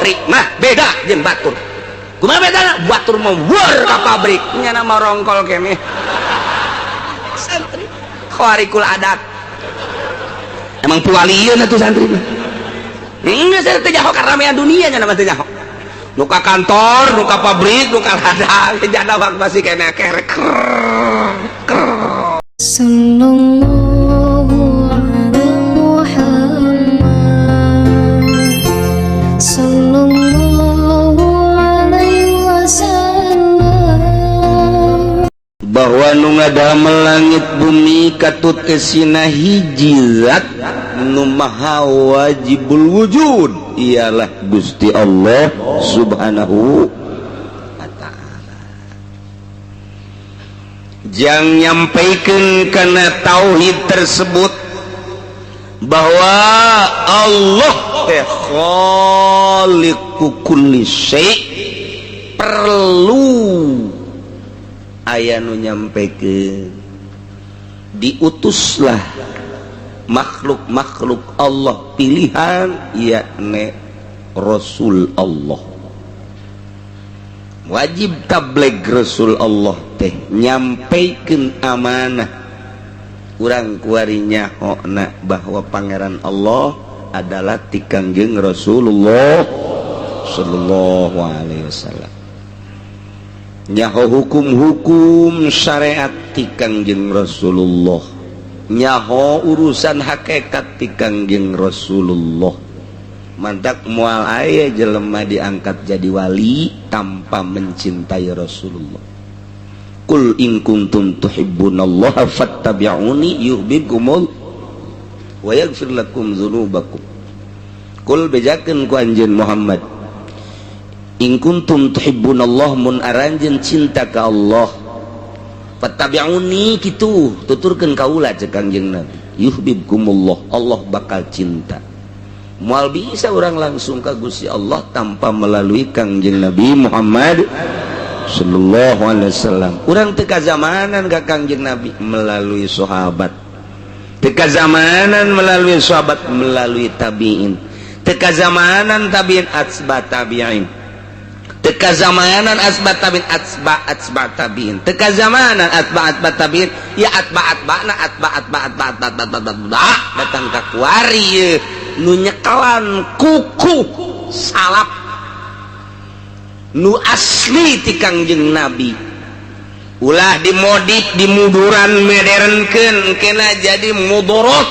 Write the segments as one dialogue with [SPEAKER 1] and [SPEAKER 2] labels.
[SPEAKER 1] Santri mah beda jeung batur. Kumaha bedana? Batur mah wur ka pabrik, nyana mah rongkol keneh. Santri khawarikul adat, emang pualieun atuh santri mah. Enggak, saya teu nyaho karamean dunia, nya mah teu nyaho. Nu ka kantor, nu ka pabrik, nu ka ladang, jana masih keneh kerek.
[SPEAKER 2] Sallallahu ala Muhammad, Sallallahu alaihi wasallam.
[SPEAKER 1] Bahwa nu ngadamel langit bumi katut esina hiji zat nu maha wajibul wujud, ialah Gusti Allah Subhanahu wa Ta'ala. Jang nyampaikan karena tauhid tersebut bahwa Allah teh khaliqu kulli syai', perlu aya nu nyampekeun. Diutuslah makhluk-makhluk Allah pilihan, yakni Rasul Allah. Wajib tabligh Rasul Allah teh nyampaikan amanah urang kuari nyahona bahwa Pangeran Allah adalah ti Kangjeng Rasulullah sallallahu alaihi wasallam, nyaho hukum-hukum syariat ti Kangjeng Rasulullah, nyaho urusan hakikat ti Kangjeng Rasulullah. Mantak moal aya jelema diangkat jadi wali tanpa mencintai Rasulullah. Qul in kuntum tuhibbunallaha fattabi'uni yuhibbukumul wa yaghfir lakum dzunubakum. Qul, bejakeun ku anjeun Muhammad, in kuntum tuhibbunallah, mun aranjeun cinta ka Allah, fattabi'uni, kitu tuturkeun kaula, cek Kangjeng Nabi, yuhibbukumullah, Allah bakal cinta. Moal bisa orang langsung ka Gusti Allah tanpa melalui Kangjeng Nabi Muhammad sallallahu alaihi wasallam. Urang teu kazamanan ka Kangjeng Nabi melalui sahabat, teu kazamanan melalui sahabat melalui tabiin, teu kazamanan tabiin atsba tabiin, teu kazamanan atsba tabiin atsba atsba tabiin, teu kazamanan atsba atsba tabiin, ya atba atba na atba atba atba atba atba atba atba datang ka kuari ye nu nyekelan kuku salaf nu asli ti Kangjeng Nabi. Ulah dimodif, dimuduran, modernkeun, kena jadi mudorot.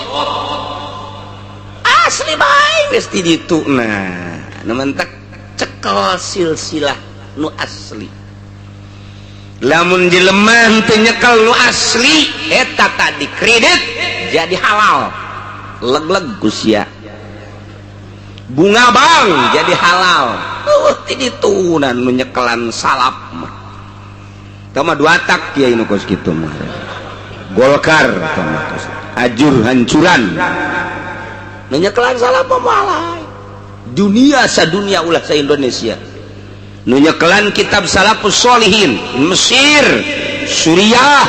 [SPEAKER 1] Asli bae geus di ditu. Nah, nu mentak cekel silsilah nu asli. Lamun jelema teu nyekel nu asli eta tadi, kredit jadi halal, leg-leg ku sia. Bunga bank jadi halal ti ditunan. Nu nyekelan salaf mah tama dua tak kiai nu kos kitu mah. Golkar tama kos ajur hancuran. Nu nyekelan salaf mah moal dunia sadunia, ulah sa Indonesia. Nu nyekelan kitab salafus solihin Mesir, Suriah,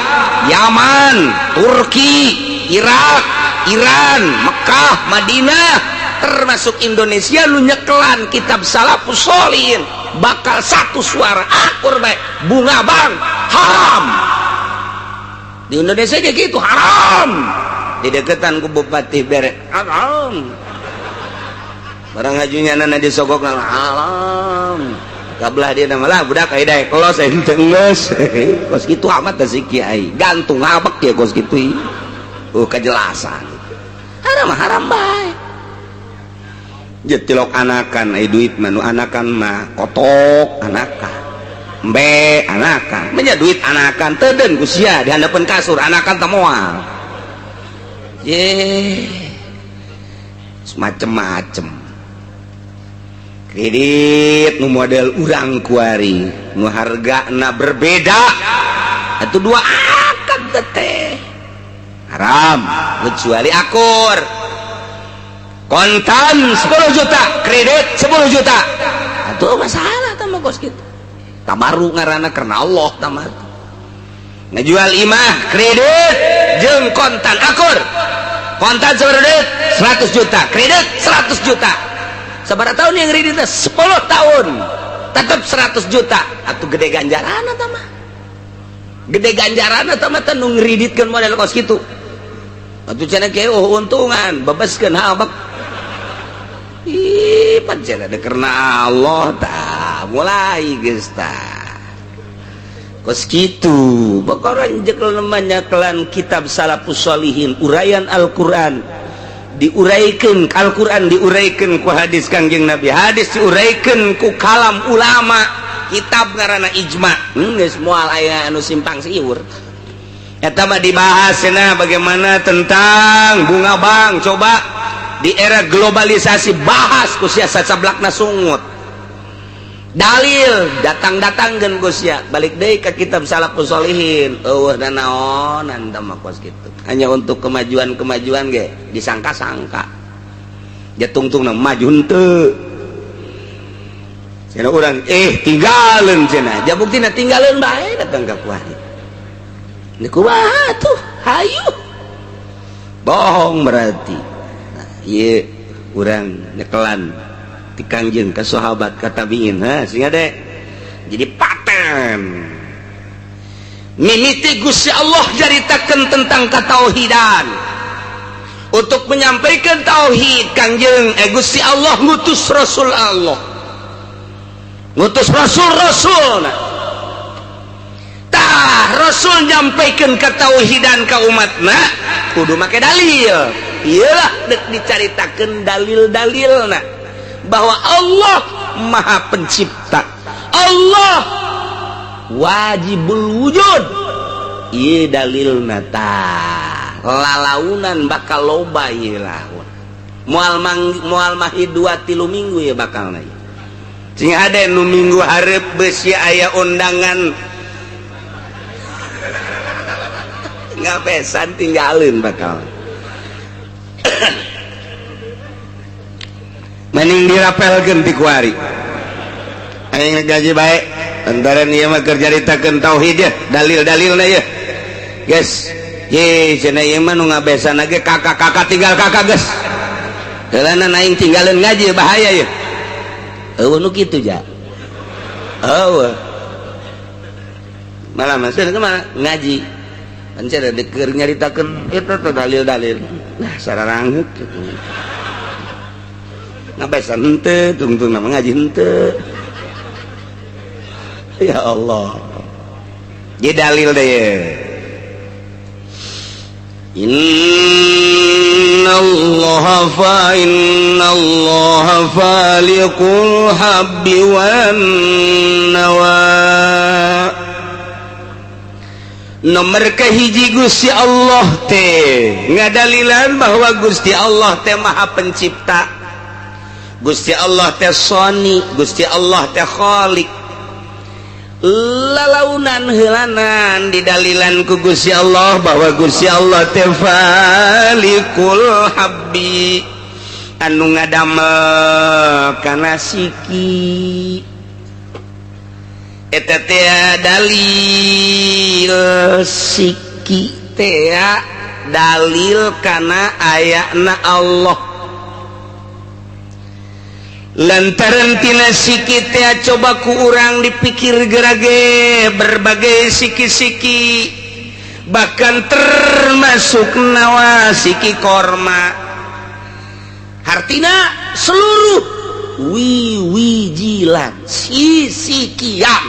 [SPEAKER 1] Yaman, Turki, Irak, Iran, Mekah, Madinah, termasuk Indonesia, nu nyekelan kitab salafus solihin bakal satu suara akur baik bunga bank haram di Indonesia kayak gitu. Haram dideketan ku bupati, bere haram barang hajunya nana disogok haram kabelah dia nama lah budak aya daek los ente geus kos kitu amat teh si kiai gantung habek ya kos kitu. Oh, kejelasan haram mah haram bae. Jetilok anakan ai duit mah, nu anakan mah kotok anakan, embe anakan, menya duit anakan teden ku sia di handapeun kasur anakan teh moal ye macem-macem. Kredit nu model urang kuari nu hargana berbeda atau dua akad teh haram, kecuali akur kontan 10 juta, kredit 10 juta atau masalah tambah kos gitu tabaru ngaranna karena Allah. Tamat ngejual imah kredit jeung kontan akur, kontan seberapa duit? 100 juta, kredit 100 juta. Sabaraha tahun yang ngredit 10 tahun tetap 100 juta atau gede ganjaran atau mah gede ganjaran atau mah nu ngreditkeun model kos kitu atuh cenah ge oh untungan bebaskeun habak. Ih, pan cenah karena Allah tah mulai geus tah kos kitu. Bakaran jekel nyekelan kitab Salafus Sholihin, uraian Al-Qur'an, diuraikan Al-Quran, diuraikan ku hadis Kangjeng Nabi, hadis diuraikan ku kalam ulama, kitab ngaranna ijma. Geus moal aya anu simpang siur. Eta mah dibahas cenah bagaimana tentang bunga bank. Coba di era globalisasi bahas ku sia sacablakna sungut. Dalil datang-datang gen ku sia, balik deui ka kitab Salafus Sholihin, eueuh nanaonan tah mah kos kitu. Hanya untuk kemajuan-kemajuan ge disangka-sangka. Ja tungtungna maju henteu. Cenah urang tinggalin cenah. Ja buktina tinggalin bae datang ka kuari. Ini kumaha tuh? Hayu. Bohong berarti. Nah, ieu urang nyekelan ti Kangjeng ka sahabat ka tabiin, ha sehingga deh jadi paten. Mimiti Gusti Allah caritakeun tentang ketauhidan. Untuk menyampaikan tauhid Kangjeng Gusti Allah ngutus Rasul Allah. Ngutus Rasul-rasul. Nah. Tah Rasul nyampaikan ketauhidan ka umatna kudu make dalil. Iyalah dek dicaritakeun dalil-dalilna bahwa Allah Maha Pencipta. Allah wajibul wujud. Ieu dalilna tah. Lalaunan bakal loba ieu laun. Moal mang moal mahi 2-3 minggu ya bakal na. Sing ada nu minggu hareup beusi aya undangan ngabesan tinggalin bakal. Mending dirapelkeun ti kuari. Aing gaji bae antara ieu mah keur caritakeun tauhid ya, dalil-dalilna ya. Geus, ye cenah ieu mah nu ngabesan ge kakak-kakak tinggal kakak geus. Heulana aing tinggalin ngaji bahaya ya. Eueuh nu kitu ja. Eueuh. Malah masuk kemana ngaji. Ancer keur nyaritakeun eta teh dalil-dalil. Nah, sararangeut kitu. Ngabesan henteu, tungtungna mah ngaji henteu. Ya Allah. Jadi dalil deh ye. Innallaha fa innallaha faliqul habbi wan nawa. Nomor kahiji Gusti Allah teh ngadalilan bahwa Gusti Allah teh Maha Pencipta, Gusti Allah teh Soni, Gusti Allah teh Khalik. Lalaunan heulanan didalilan ku Gusti Allah bahwa Gusti Allah teh Falikul Habbi, anu ngadamel kana siki. Eta teh dalil siki teh dalil kana ayana Allah. Lantaran tina siki teh coba ku urang dipikir gerage berbagai siki-siki, bahkan termasuk nawa siki korma. Hartina seluruh wiwijilan sisikian.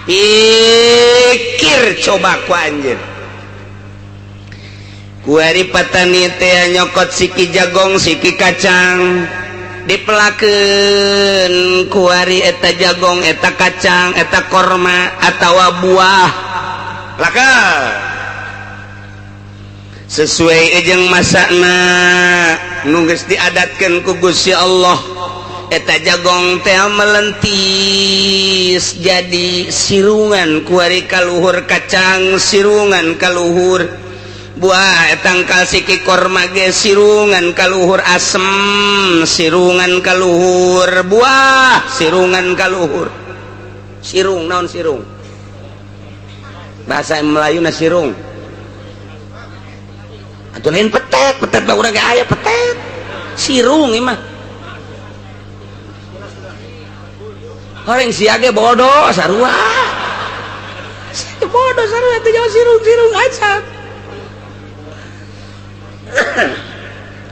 [SPEAKER 1] Pikir coba ku anjeun. Kuari patani teh nyokot siki jagong siki kacang dipelakeun kuari eta jagong eta kacang eta korma atawa buah laka sesuai jeung masakna nu geus diadatkeun ku Gusti Allah. Eta jagong teh melentis jadi sirungan kuari kaluhur kacang sirungan kaluhur buah tangkal siki korma ge sirungan kaluhur asem sirungan kaluhur buah sirungan kaluhur. Sirung naon sirung? Bahasa Melayu na sirung. Atuh lain petet, petet mah urang ge aya petet. Sirung ieu mah. Horeng sia ge bodoh sarua. Sia bodoh sarua teh jauh sirung-sirung acan.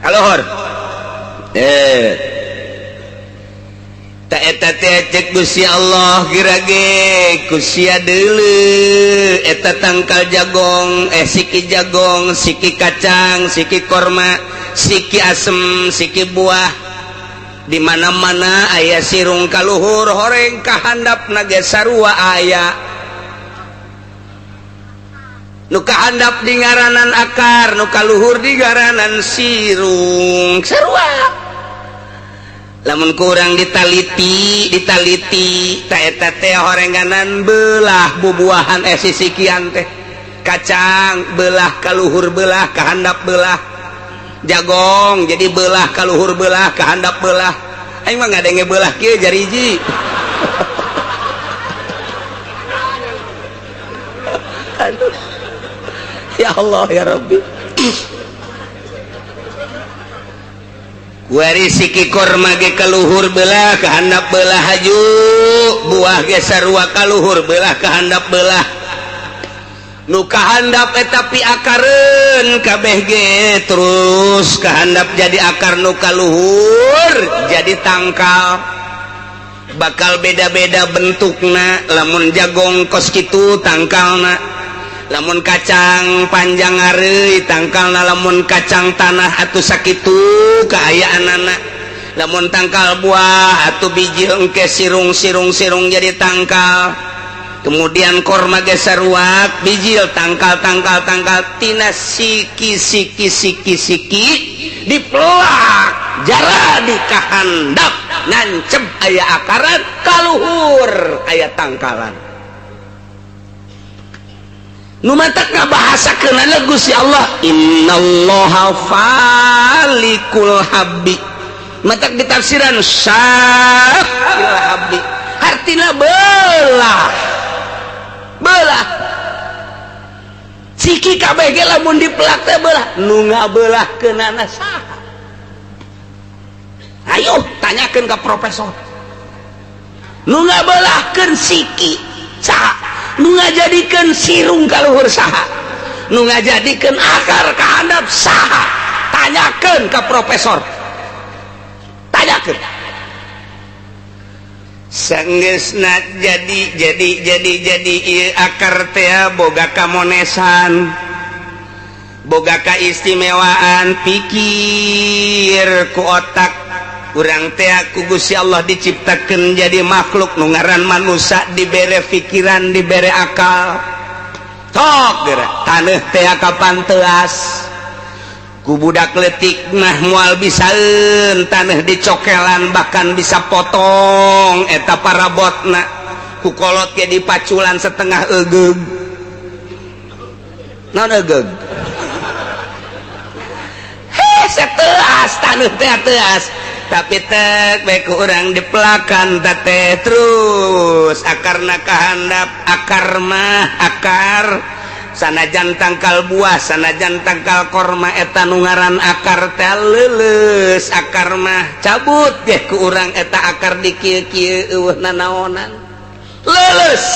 [SPEAKER 1] Kaluhur. Eta teh cek Gusti Allah gerage ku sia deuleu eta tangkal jagong siki jagong siki kacang siki korma siki asem siki buah di mana-mana aya sirung kaluhur horeng kahandap ge sarua aya nu kahandap di ngaranan akar nu kaluhur di ngaranan sirung sarua. Lamun kurang ditaliti ta eta teh horenganan belah bubuahan sisikian teh kacang belah kaluhur belah kahandap belah jagong jadi belah kaluhur belah kahandap belah aing mah ngadenge belah kieu jariji. Aduh ya Allah ya Rabbi. Wari siki korma ge kaluhur belah kahandap belah haju buah ge sarua kaluhur belah kahandap belah nu kahandap eta piakareun kabeh ge terus kahandap jadi akar nu kaluhur jadi tangkal bakal beda-beda bentukna lamun jagong kos kitu tangkalna lamun kacang panjang areuy tangkalna lamun kacang tanah atuh sakitu kaayaanana lamun tangkal buah atuh biji engke sirung-sirung-sirung jadi tangkal kemudian korma ge saruak bijil tangkal tangkal tangkal tina siki siki siki siki dipelak jara di kahandap nancep aya akaran kaluhur aya tangkalan. Nu matak ngabahasakeunana Gusti Allah innallaha falikul habbi matak ditafsiran syaqil habbi artina belah belah siki kabeh ge lamun dipelak teh belah nu ngabelahkeunana saha? Ayo tanyakeun ka profesor nu ngabelahkeun siki saha? Nu ngajadikeun sirung kaluhur saha? Nu ngajadikeun akar kahandap saha? Tanyakeun ka profesor, tanyakeun. Sanggeusna jadi ieu akar teh boga kamonesan boga kaistimewaan pikir ku otak urang teh ku Gusti Allah diciptakeun jadi makhluk nu ngaran manusia dibere pikiran dibere akal tok geura taneuh teh kapan teuas ku budak leutik mah moal bisaeun taneuh dicokelan bahkan bisa potong eta parabotna ku kolot ge dipaculan setengah eugeug naon eugeug hese teuas taneuh teh teuas tapi tek baik orang dipelakan teh terus akarna kahandap akar mah akar sanajan tangkal buah sanajan tangkal korma eta nu ngaran akar teh leuleus akar mah cabut ge ku urang eta akar di kieu-kieu eueuh nanaonan leuleus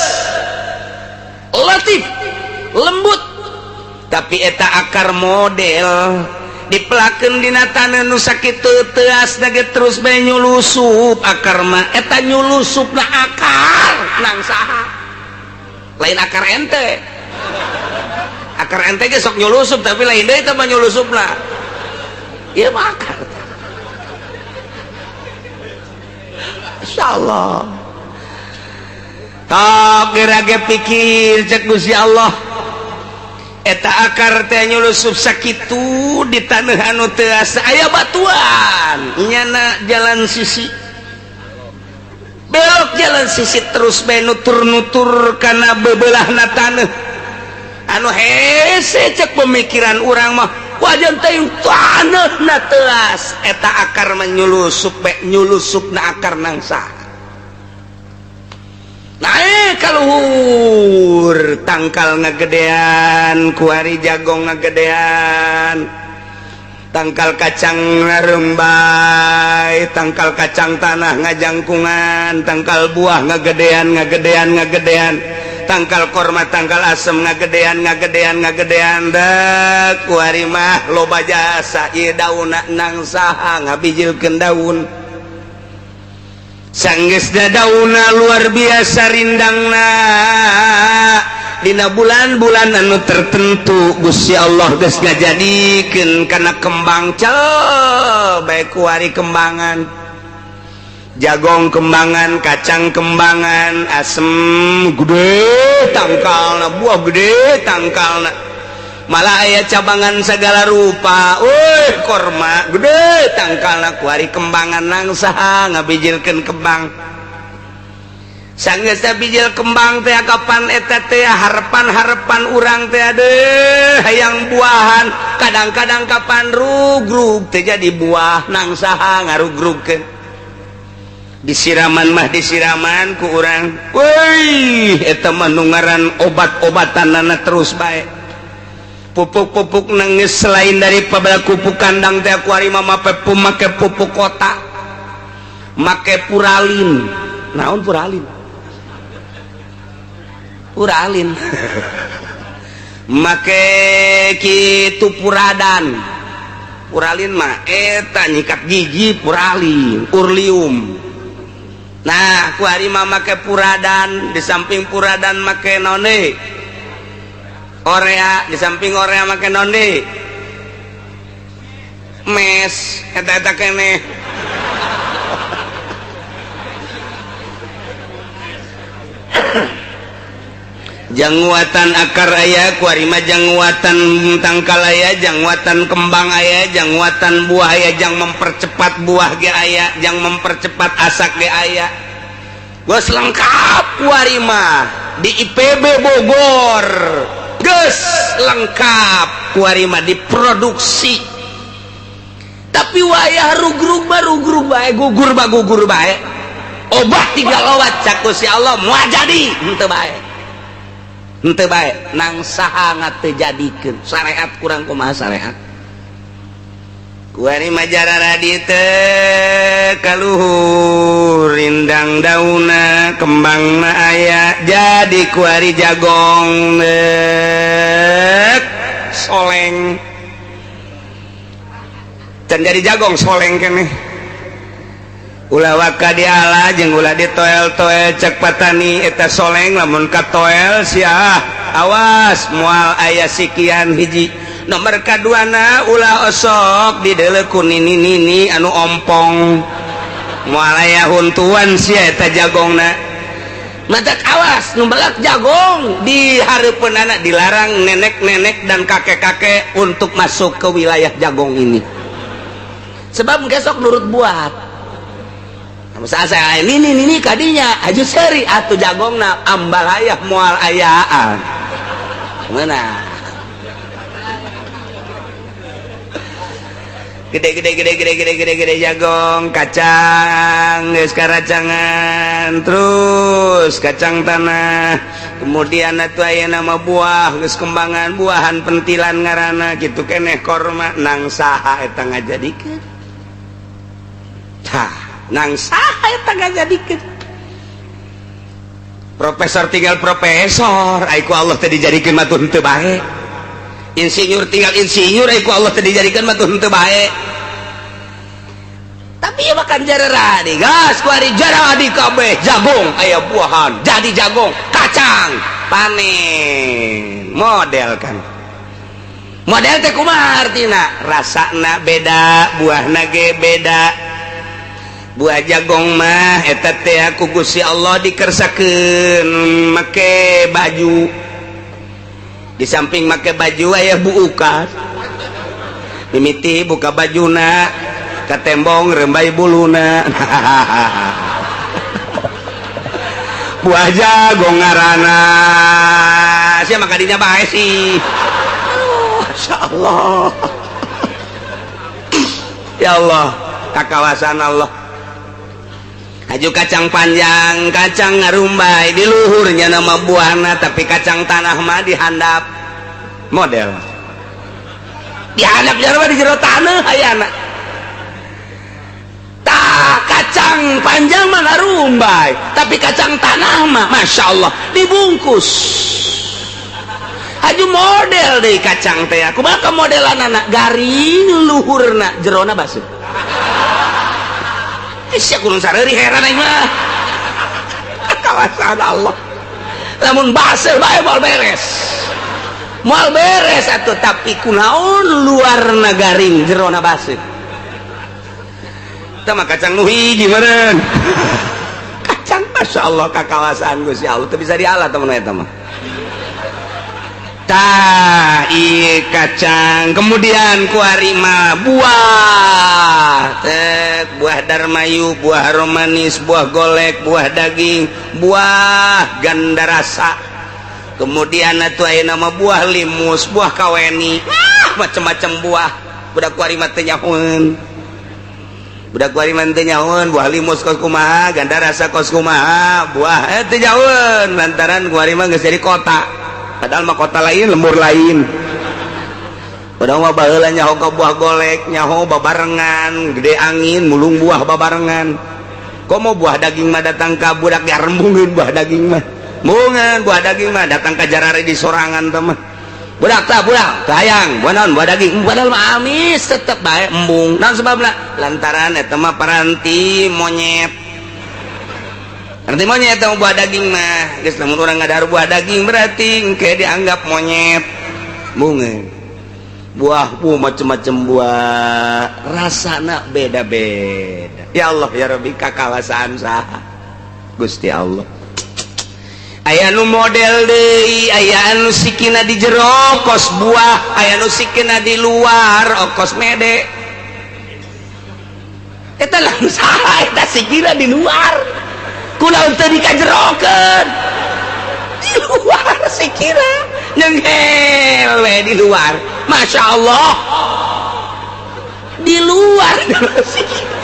[SPEAKER 1] latif lembut tapi eta akar model dipelakeun dina taneuh nu sakitu teuas ge terus bae nyulusup akar mah eta nyulusupna akar nang saha lain akar ente akar ente ge sok nyulusup tapi lain deui teh mah nyulusupna ieu mah akar. Insyaallah tok geura ge pikir cek Gusti Allah eta akar teh nyulusup sakitu di taneuh anu teuas aya batuan nyana jalan sisi belok jalan sisi terus bae nutur-nutur kana bebelahna taneuh anu hese cek pemikiran urang mah wajan teh taneuhna teuas eta akar mah nyulusup bae nyulusupna akar nangsa naik kaluhur tangkal ngagedean kuari jagong ngagedean Tangkal kacang ngarembay, tangkal kacang tanah ngajangkungan, tangkal buah ngagedean ngagedean ngagedean, tangkal korma tangkal asem ngagedean ngagedean ngagedean. Dek kuari mah loba jasa ieu daunna nang saha ngabijilkeun daun. Sanggeusna daunna luar biasa rindangna. Dina bulan-bulan anu tertentu Gusti Allah geus ngajadikeun kana kembang cel bae kuari kembangan, jagong kembangan, kacang kembangan, asem gede tangkalna, buah gede tangkalna, malah aya cabangan segala rupa. Woi korma gede tangkalna kuari kembangan nang saha ngabijilkeun kembang. Sanggeus bijil kembang teh kapan eta teh harapan-harapan urang teh deuh hayang buahan, kadang-kadang kapan rugrug teh jadi buah nang saha ngarugrugkeun. Disiraman mah disiraman ku urang, woi eta mah nu ngaran obat-obatanana terus bae. Pupuk-pupuk nangis selain daripada pupuk kandang teh kuari mah make pupuk kota, make puralin. Naon puralin? Puralin make kitu puradan. Puralin mah eta nyikat gigi puralin, urlium. Nah kuari mah make puradan, di samping puradan make naon deui? Orea, di samping orea make naon deui? Mes, eta-eta keneh. Janguatan akar aya kuari mah janguatan tangkal aya, janguatan kembang aya, janguatan buah aya, jang mempercepat buah ge aya, jang mempercepat asak ge aya. Geus lengkap kuari mah di IPB Bogor. Geus lengkap kuari mah diproduksi. Tapi wayah rugrug mah rugrug bae, gugur mah gugur bae. Obat tiga lowat cak Gusti Allah moal jadi henteu bae. Henteu bae nang saha ngatejadikeun syariat kurang kumaha syariat. Kuari mah jararadi teh kaluhur rindang dauna kembangna aya jadi kuari jagong dek soleng. Can jadi jagong soleng keneh. Ulah waka diala jeung ulah ditoel-toel cek patani eta soleng lamun katoel siah awas moal aya sikian hiji. Nomor kaduana ulah osok dideuleu ku nini-nini anu ompong moal aya huntuan sia eta jagongna. Matak awas nu melak jagong di hareupeunana dilarang nenek-nenek dan kakek-kakek untuk masuk ke wilayah jagong ini. Sebab besok nurut buat. Saya ini kadinya aju seri atuh jagongna ambalayah moal ayaan. Mana? Gede gede gede gede gede gede gede jagong, kacang, geus karacangan, terus kacang tanah. Kemudian atuh aya nama buah, geus kembangan buahan pentilan ngaranna kitu keneh korma nang saha eta ngajadikeun. Tah nang saha eta ngajadikeun. Profesor tinggal profesor, ai ku Allah teh dijadikeun mah tuh henteu bae. Insinyur tinggal insinyur, ai ku Allah teh dijadikeun mah tuh henteu bae. Tapi ieu mah kan jararadi, gas ku ari jaradi kabeh jagung aya buahan, jadi jagung, kacang, panen. Model kan. Model teh kumaha artina? Rasana beda, buahna ge beda. Buah jagong mah eta teh ku Gusti Allah dikersakeun make baju. Di samping make baju aya buukan. Mimiti buka bajuna ka tembong rembay buluna. Buah jagong ngaranna. Sia mah kadinya bae sih. Aduh, masyaallah. Ya Allah, kakawasan Allah. Haju kacang panjang, kacang ngarumbay di luhurnya nama buahna, tapi kacang tanah mah dihandap. Model. Di handap jero mah di jero taneuh ayana. Tah kacang panjang mah ngarumbay, tapi kacang tanah mah Masya Allah dibungkus. Haju model deui kacang teh. Kumaha modelanana? Garing luhurna, jerona baseuh. Sia kurang sareuri heran aing mah. Kawasan Allah. Lamun baseuh bae moal beres. Moal beres atuh, tapi kunaon luarna garing jerona baseuh. Tah mah kacang nu hiji meureun. Kacang Masya Allah kakawasaan Gusti Allah teu bisa dialah temen eta mah. Tah ieu kacang, kemudian kuari mah buah. Tet, buah darmayu, buah romanis, buah golek, buah daging, buah gandarasa. Kemudian atuh aya nama buah limus, buah kaweni, macam-macam buah. Budak kuari mah teu nyahoeun. Budak kuari mah teu nyahoeun buah limus kos kumaha, gandarasa kos kumaha, buah teu nyahoeun lantaran kuari mah geus jadi kota. Padahal mah kota lain, lembur lain. Padahal mah baheula nyaho ka buah golek, nyaho babarengan, gede angin, mulung buah babarengan. Komo buah daging mah datang ka budak diarembungeun buah daging mah. Embungeun buah daging mah datang ka jarare di sorangan teh mah. Budak tah budak, teu hayang, buah naon buah daging, padahal mah amis tetep bae embung. Naon sebabna? Lantaran eta mah paranti monyet. Nanti monyet atau buah daging mah, geus lamun urang ngadahar buah daging berarti engke dianggap monyet. Bunga. Buah bu macem-macem buah, rasana beda-beda. Ya Allah ya Rabbi kakawasaan saha? Gusti Allah. Aya nu model deui, aya anu sikina di jero kos buah, aya nu sikina di luar kos mede. Eta lamun saha eta sikina di luar. Kunaon teu dikajerokeun? Di luar sikina nyenghel we di luar. Masya Allah. Di luar sikina.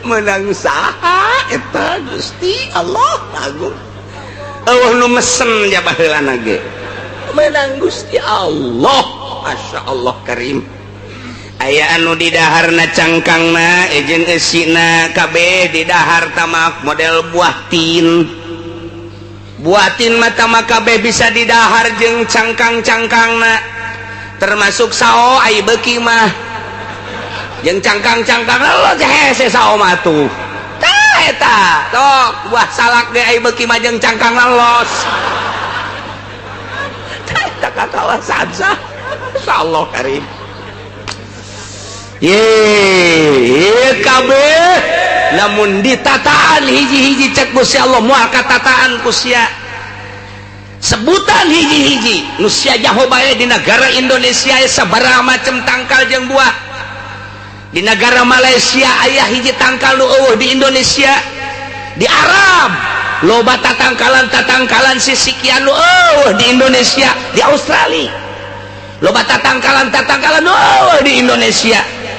[SPEAKER 1] Menang saha eta Gusti Allah agung. Eueuh nu mesen ja baheulana ge. Menang Gusti Allah. Masya Allah Karim. Aya anu didaharna cangkangna jeung eusina kabeh didahar tamak model buah tin. Buah tin mah tamak kabeh bisa didahar jeung cangkang-cangkangna. Termasuk sao ai beuki mah. Jeung cangkang-cangkang lo hese sao mah tuh. Tah eta, tok buah salak ge ai beuki mah jeung cangkangna los. Tah eta kakawasan sah. Insyaallah Karim. Ye kabeh lamun ditataan hiji-hiji cek Gusti Allah moal katataan ku sia. Sebutan hiji-hiji nu sia jaho bae di negara Indonesia aya sabaraha macem tangkal jeung buah. Di negara Malaysia aya hiji tangkal nu eueuh di Indonesia. Di Arab loba tatangkalan-tatangkalan sisikian nu eueuh di Indonesia. Di Australia loba tatangkalan-tatangkalan nu eueuh di Indonesia.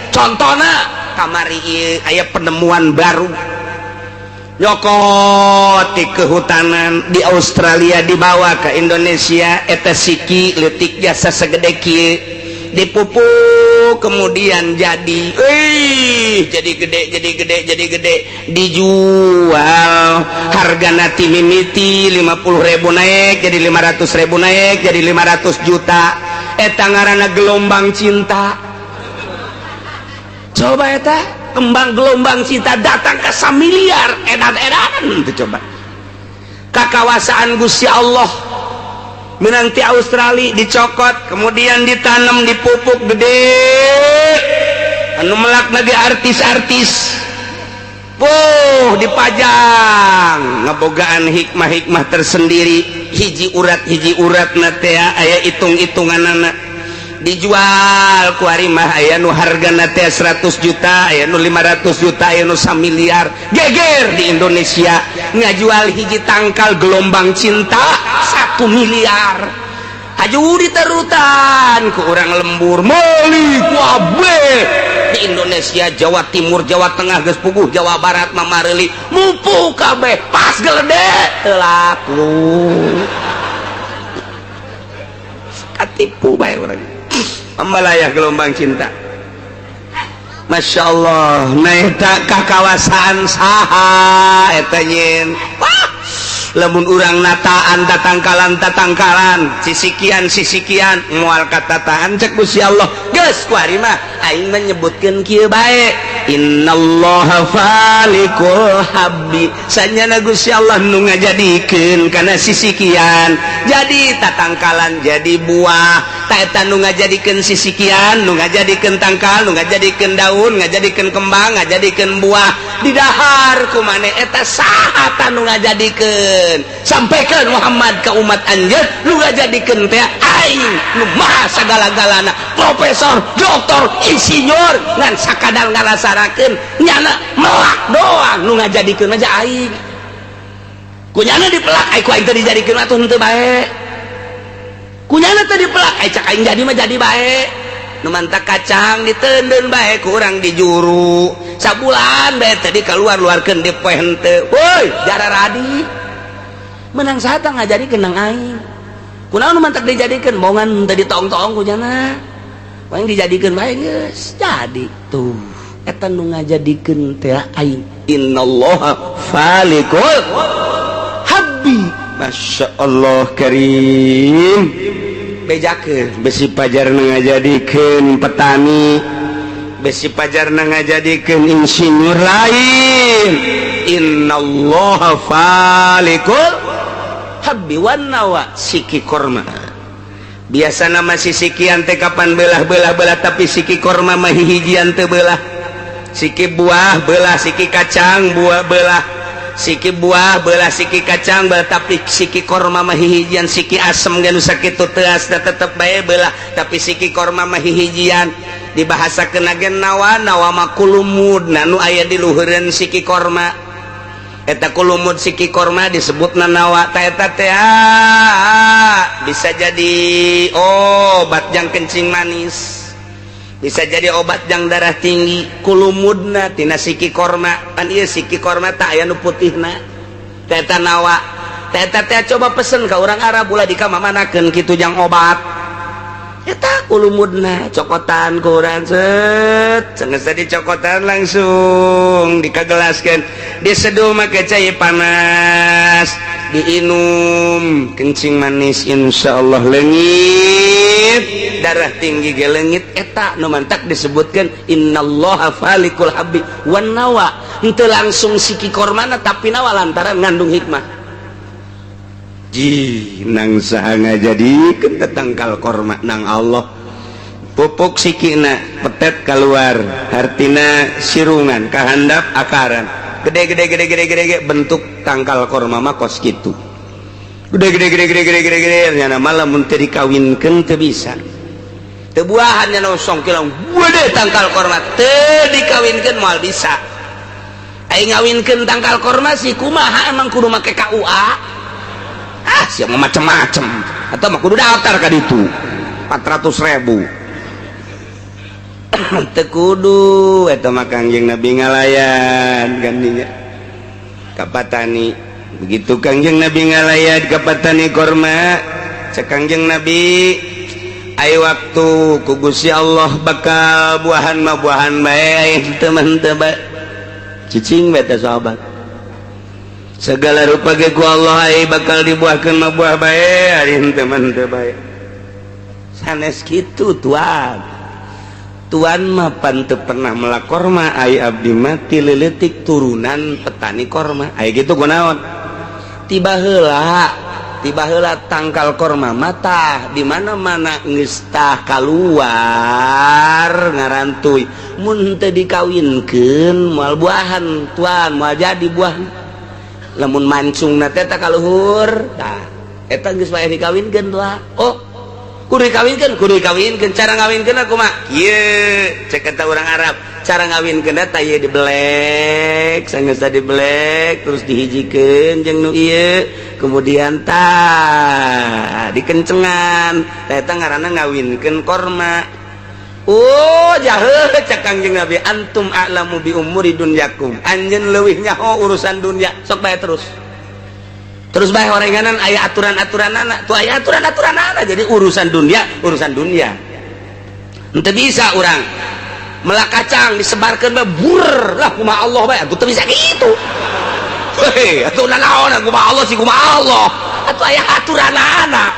[SPEAKER 1] Contohna kamari ieu aya penemuan baru nyokot di kehutanan di Australia dibawa ke Indonesia eta siki leutik jasa segede kieu dipupuk kemudian jadi jadi gede jadi gede jadi gede dijual hargana ti mimiti 50.000 naik jadi 500.000 naik jadi 500 juta eta ngaranna gelombang cinta. Coba eta kembang gelombang cinta datang ke samiliar edan-edanan itu coba kakawasaan Gusti Allah menanti Australia dicokot kemudian ditanam dipupuk gede anu melak lagi artis-artis puh dipajang ngebogaan hikmah-hikmah tersendiri hiji urat na teh aya hitung-hitunganana dijual ku ari mah aya nu hargana teh 100 juta aya nu 500 juta aya nu samiliar geger di Indonesia ngajual hiji tangkal gelombang cinta 1 miliar haju diterutan ku urang lembur meuli ku kabeh di Indonesia Jawa Timur Jawa Tengah geus puguh Jawa Barat mah mareuli mupu kabeh pas gelede teu laku. Katipu bae urang. Ambalaya gelombang cinta. Masya Allah, nah eta kakawasaan saha eta nyin. Wah, lamun urang nataan tatangkalan tatangkalan, sisikian sisikian moal katataan cek Gusti Allah. Geus kuari mah aing menyebutkeun kieu bae. Innallaha falikul habbi. Sanyana Gusti Allah nu ngajadikeun kana sisikian jadi tatangkalan jadi buah. Ta eta nu ngajadikeun sisikian, nu ngajadikeun tangkal, nu ngajadikeun daun, ngajadikeun kembang, ngajadikeun buah didahar ku maneh eta saha ta nu ngajadikeun? Sampaikan Muhammad ke umat anjeun, nu ngajadikeun teh aing nu maha sagala-galana, profesor, doktor, insinyur, ngan sakadar ngarasarakeun nyana melak doang, nu ngajadikeun aja aing. Ku nyana dipelak, ai ku aing teh dijadikeun atuh henteu bae. Ku nyana teh dipelak, ai cak aing jadi mah jadi bae. Nu mantak kacang diteundeun bae ku urang di juru. Sabulan bae teh dikeluar-luarkeun di poe henteu. Woi, jararadi. Menang saha tah ngajadikeun nang aing? Kunaon nu mantak dijadikeun? Bongan teh ditong-tong ku nyana. Paling dijadikeun bae geus jadi tuh. Eta nu ngajadikeun teh aing. Innallaha falikul habbi. Masya Allah karim. Bejakeun besi pajar ngajadikeun petani, besi pajar ngajadikeun insinyur lain. Innallaha falikul habbi wan nawa siki korma. Biasa nama sisikian teh kapan belah-belah belah, tapi siki korma mah hihijian teu belah. Siki buah belah, siki kacang buah belah, siki buah belah, siki kacang belah, tapi siki korma mah hihijian. Siki asem ge nu sakitu teuas da tetep bae belah, tapi siki korma mah hihijian. Dibahasakeun ge nawa, nawa mah kulumud nu aya di luhureun siki korma. Eta kulumud siki korma disebutna nawa. Ta eta teh bisa jadi obat jang kencing manis, bisa jadi obat jang darah tinggi. Kulumudna tina siki korma pan ieu siki korma tak aya nu putihna, ta eta nawa. Ta eta teh coba pesen ka urang Arab ulah dikamamanakeun kitu jang obat. Eta kulumudna cokotan ku urang set, sanggeus dicokotan langsung dikagelaskeun, diseduh make cai panas, diinum, kencing manis insyaallah leungit, darah tinggi ge leungit. Eta nu mantak disebutkeun innallaha falikul habbi wan nawa. Henteu langsung siki kormana tapi nawa lantaran ngandung hikmah. Ji nang saha ngajadikeun tangkal korma? Nang Allah. Pupuk sikina petet keluar, hartina sirungan kahandap akaran gede gede gede gede gede gede bentuk tangkal korma mah kos kitu gede gede gede gede gede gede gede. Nyana malah mun teu dikawinkeun teu bisa, teu buahan. Nyana songkilang gede tangkal korma teu dikawinkeun moal bisa. Ai ngawinkeun tangkal korma sih kumaha? Emang kudu make KUA? Ah, siapa macem-macem atau mah kudu daftar ka ditu 400.000? Teu kudu eta mah. Kangjeng Nabi ngalayan gandinya ka patani. Begitu Kangjeng Nabi ngalayan ka patani korma, cek Kangjeng Nabi, ai waktu ku Gusti Allah bakal buahan mah buahan bae, teu mah henteu bae. Cicing bae teh sahabat. Segala rupa ge ku Allah ai bakal dibuahkeun mah buah bae, ari henteu mah henteu bae. Sanes kitu, tuan. Tuan mah pan teu pernah melak korma, ai abdi mah ti leuletik turunan petani korma. Ai kitu kunaon? Tiba heula, tiba heula tangkal korma mata di mana-mana geus tah kaluar ngarantuy. Mun teu dikawinkeun moal buahan, tuan, moal jadi buah. Lamun mancungna teh ka luhur tah eta geus bae dikawinkeun tuh. Oh, kudu dikawinkeun, kudu dikawinkeun. Cara ngawinkeun kumaha? Kieu cek kata urang Arab, cara ngawinkeun teh ieu dibelek, sanggeus dibelek terus dihijikeun jeung nu ieu, kemudian tah dikencengan. Tah eta ngaranna ngawinkeun korma. Oh, jahe cek Kangjeng Nabi, antum a'lamu bi umuri dunyakum, anjeun leuwih nyaho urusan dunia, sok bae terus. Terus bae orenganan aya aturan-aturan anak tuh, aya aturan-aturan anak. Jadi urusan dunia, urusan dunia. Henteu bisa urang melak kacang disebarkeun bae, bur lah, kumaha Allah bae atuh. Teu bisa kitu. Hei, atuh nanaon, kumaha Allah sih, kumaha Allah atuh, aya aturan anak.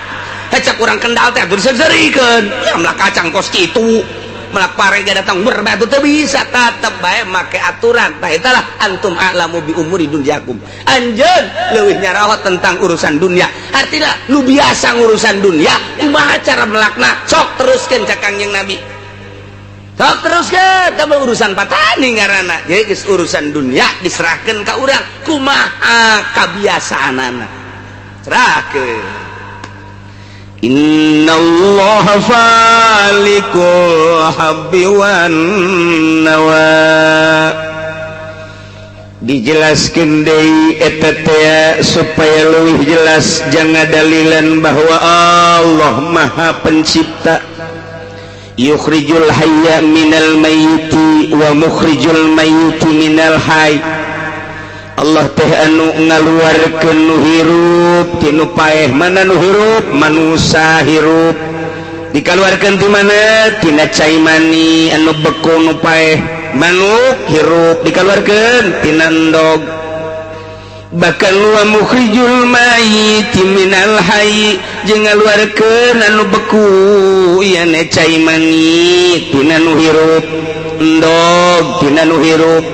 [SPEAKER 1] Cek urang Kendal teh atuh diseurikeun ya, melak kacang kos kitu, melak pare ge datang ber bae atuh, teu bisa, tetep bae make aturan. Tah, eta lah antum a'lamu bi umuri dunyakum, anjeun leuwih nyaraho tentang urusan dunia. Artinya nu biasa ngurusan dunia, kumaha cara melakna, sok teruskeun cek Kangjeng Nabi, sok teruskeun. Eta mah urusan patani ngaranna. Jadi geus urusan dunia diserahkeun ka urang, kumaha kabiasaanana serahkeun. Innallaha falikul habbi wan nawa. Dijelaskan deui eta teh supaya leuwih jelas, jangan dalilan bahwa Allah Maha Pencipta. Yukhrijul hayya minal mayyiti wa mukhrijul mayyiti minal hayy. Allah teh anu ngaluarkeun nu hirup ti nu paeh. Mana nu hirup? Manusa hirup dikaluarkeun ti mana? Tina cai mani anu beku, nu paeh. Manuk hirup dikaluarkeun tina endog. Bahkan wa mukhrijul mayyiti minal hayy, jeung ngaluarkeun anu beku ieu cai mani tina nu hirup, endog tina nu hirup.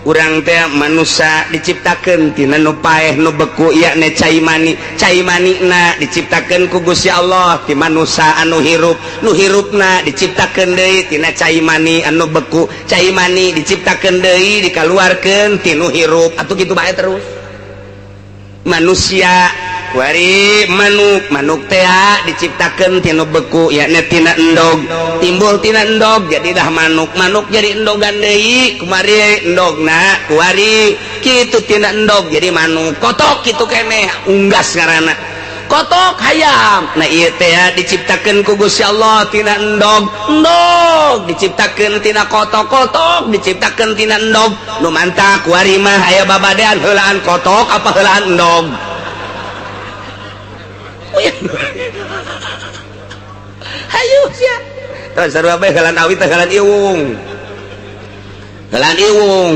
[SPEAKER 1] Urang teh manusia diciptakeun tina nu paeh, nu beku, yakni cai mani. Cai manina diciptakeun ku Gusti Allah ti manusia anu hirup. Nu hirupna diciptakeun deui tina cai mani anu beku. Cai mani diciptakeun deui, dikaluarkeun ti nu hirup. Atuh kitu bae terus. Manusia wari manuk. Manuk teh diciptakeun tina beku, yakni tina endog. Timbul tina endog, jadilah manuk. Manuk jadi endogan deui, kumari endogna kuari kitu, tina endog jadi manuk. Kotok kitu keneh, unggas ngaranna, kotok hayam. Nah, ieu teh diciptakeun ku Gusti Allah tina endog. Endog diciptakeun tina kotok. Kotok diciptakeun tina endog. Nu mantak kuari mah aya babadean, heulaan kotok apa heulaan endog? Hayu sia, terus sarua bae, heulaan awi teh heulaan iwung, heulaan iwung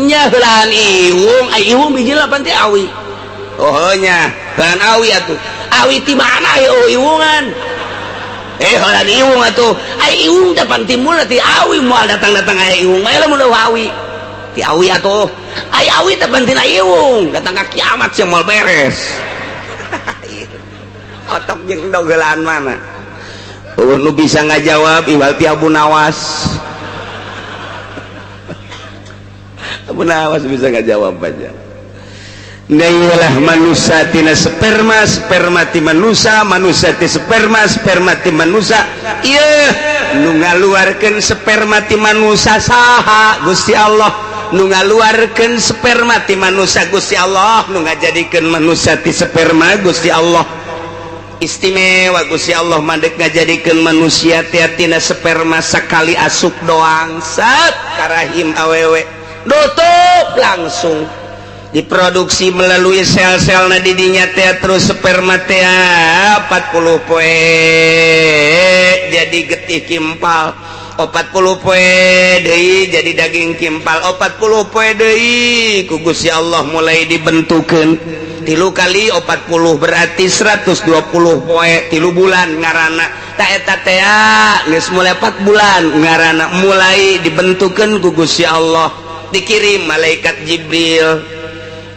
[SPEAKER 1] nya, heulaan iwung. Ai iwung biji lapan teh awi. Oh nya, heulaan awi atuh. Awi ti mana? Oh, iwungan. Eh, heulaan iwung atuh. Ai iwung teh pan timbul ti awi, moal datang-datang aya iwung bae lamun awi ti awi atuh. Ai awi teh pan tina iwung, datang ka kiamat sia moal beres. Otok jeung endog heulaan mana? Oh, nu bisa ngajawab iwal ti Abu Nawas. Abu Nawas bisa ngajawab aja. Lah, manusia tina sperma, sperma ti manusia, manusia ti sperma, sperma ti manusia. Iya, nu ngaluarkeun sperma ti manusia saha? Gusti Allah. Nu ngaluarkeun sperma ti manusia Gusti Allah, nu ngajadikeun manusia ti sperma Gusti Allah. Istimewa Gusti Allah mandek ngajadikeun manusia tina sperma, sekali asup doang, set karahim awewe, nutup, langsung diproduksi melalui sel-sel. Na didinya teh terus sperma teh 40 poe jadi getih kimpal, 40 poe deui jadi daging kimpal, 40 poe deui ku Gusti Allah mulai dibentukeun. 3 kali 40 berarti 120 poe, 3 bulan ngaranna. Tak eta teh geus mulai 4 bulan ngaranna mulai dibentukeun ku Gusti Allah, dikirim malaikat Jibril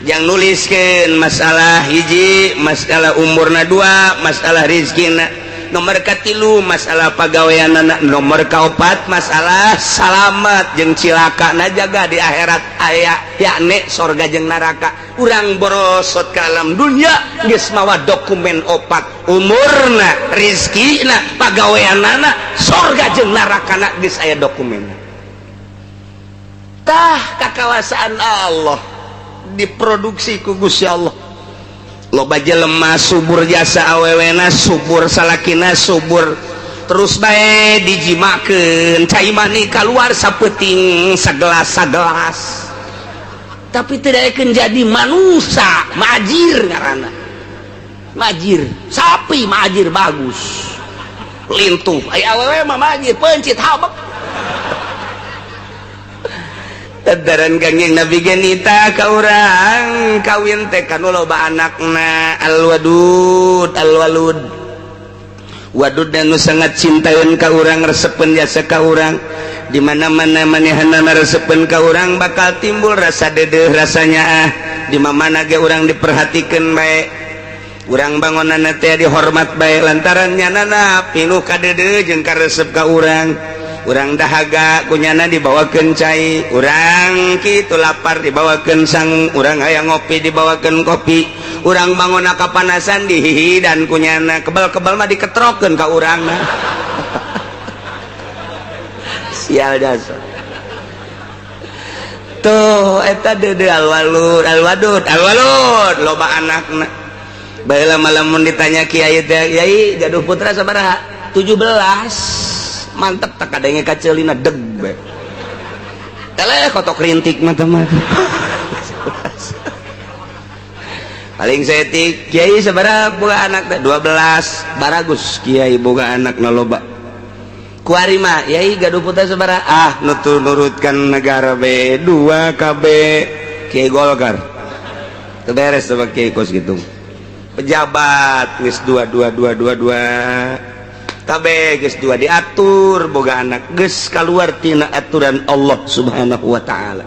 [SPEAKER 1] yang nuliskan masalah hiji, masalah umurna, dua, masalah rizkina, nomor katilu masalah pagawean anak, nomor kaopat masalah salamat jeung cilaka na jaga di akhirat aya, yakni sorga jeung neraka. Urang borosot ke alam dunia geus mawa dokumen opat: umurna, rizkina, pagaweanana, sorga jeung nerakana, geus aya dokumen. Tah, kakawasaan Allah diproduksi ku Gusti Allah. Loba jelema subur jasa awewena, subur salakina, subur terus bae dijimakeun, cai mani kaluar sapeuting, sagelas sagelas. Tapi tidak akan jadi manusia, majir ngaranna. Majir, sapi majir bagus. Lintuh, aya awewe mah majir pencit habek. Tadaran Kangjeng Nabi genita ka urang kawin teh kanu loba anakna alwadud alwalud. Wadud nu sangat cintaeun ka urang, resepeun jasa ka urang. Di mana-mana manehanana resepeun ka urang bakal timbul rasa dedeuh rasanya ah. Di mana ge urang diperhatikeun bae. Urang bangunanna teh dihormat bae lantaran nyanana pinuh kadeudeuh jeung karesep ka urang. Urang dahaga kunyana dibawakeun cai, urang kitu lapar dibawakeun sangu, urang hayang ngopi dibawakeun kopi, urang bangunna kapanasan dihihidan kunyana, kebal-kebal mah diketrokeun ka urangna. Sial jasa. Tuh eta deudeuh alwalud, alwadud, alwalud loba anakna. Baheula mah lamun ditanya kiai teh, "Yai, gaduh putra sabaraha?" 17. Mantep tak kadenge kaceulina deg bae. Eleh kotok rintik mah teh mah. Paling saeutik, kiai sabaraha boga anak teh? 12. Baragus kiai boga anak na loba. Kuari mah, yai gaduh putra sabaraha? Ah, nutur nurutkan negara B 2 KB Kiai Golkar. Teu beres sama kiai kos gitu. Pejabat geus 2 2 2 2 2. KB geus 2 diatur boga anak geus kaluar tina aturan Allah Subhanahu wa taala.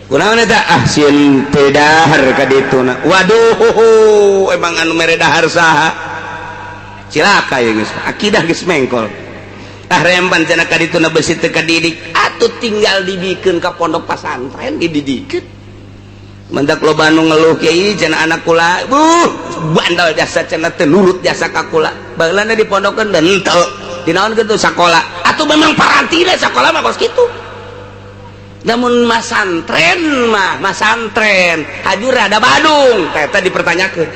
[SPEAKER 1] Kunaon eta? Ah, sieun teu dahar ka dituna. Waduh, emang anu mere dahar saha? Cilaka ya geus. Akidah geus mengkol. Ah rempan cenah ka dituna besi teu kadidik, atuh tinggal dibikeun ka pondok pasantren dididikeun. Mendak loba anu ngeluh kiai cenah anak kula, buh, bandel jasa cenah teu nurut jasa ka kula. Baheulana di pondokeun dan henteu. Dinaon kitu sakola. Atuh memang parantina sakola mah kos kitu. Namun masantren mah, masantren hajur rada Badung, eta dipertanyakeun.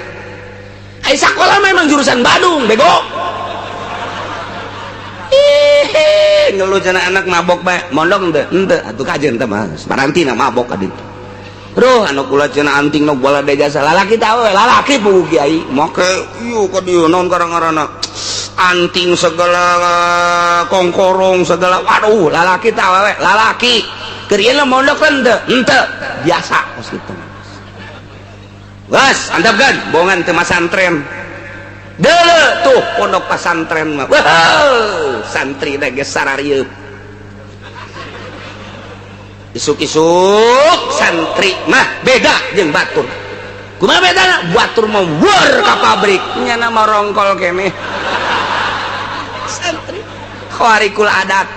[SPEAKER 1] Ai sakola mah emang jurusan Badung, bego. Ih, ngeluh cenah anak mabok bae, mondok henteu, henteu atuh kajeun teh mah. Parantina mabok ka ditu. Duh, anu kula cenah anting nu bola de jasa lalaki teh we, lalaki puguh kiai. Make ieu ka dieu naon karang-karana. Anting segala kongkorong segala, waduh, lalaki teh we, lalaki. Keur ieu mondok henteu, henteu, biasa kos kitu. Geus, antepkeun, bongan teu masantren. Deuleu tuh pondok pasantren mah. Wah, santri teh geus sararieuk. Isuk-isuk santri mah beda jeung batur. Kumaha bedana? Batur mah weur ka pabrik, nyana mah rongkol keneh. Santri khawarikul adat.